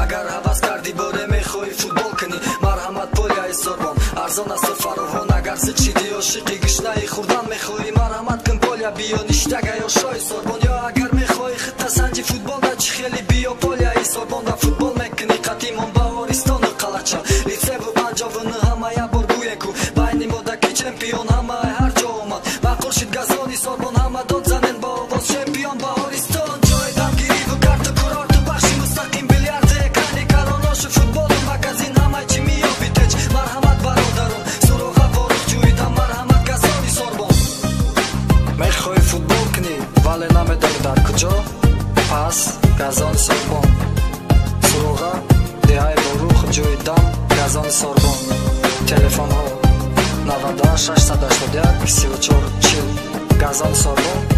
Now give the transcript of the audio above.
Агар ҳавас кардӣ, боре мехоҳӣ футбол кунӣ, марҳамат, поляи Сорбон арзон асту фаровон. Агар зиқ шидӣ, ошиқи гушнаи хӯрдан мехоҳӣ, марҳамат кун, поля биё, ништага ё шои Сорбон. Ё агар мехоҳӣ хитта санҷи футбол да чӣ хеле, биё поляи Сорбон да футбол мекунӣ қатимон Баҳористону Қалача, Литсеву 59. Ҳама як бор гӯем ку байни мо да ки чемпион. Ҳама ҳар ҷо омад маъқул шид газони Сорбон, ҳама дод занен бо овоз: чемпион Баҳористон! Ҷои дамгириву карту курорту, бахши мустақим, билярди, экрани калоношу, футболу, магазин, ҳамаи чӣ меёбӣ теч. Марҳамат, бародарон, суроға ворух ҷӯидам, марҳамат, газони Сорбон. Мехоҳӣ футбол кунӣ, вале намедонӣ дар куҷо? Пас газони Сорбон. Суроға: деҳаи Ворух, ҷои дам, газони Сорбон. Телефонҳо: 98 681 34 40. Газони Сорбон.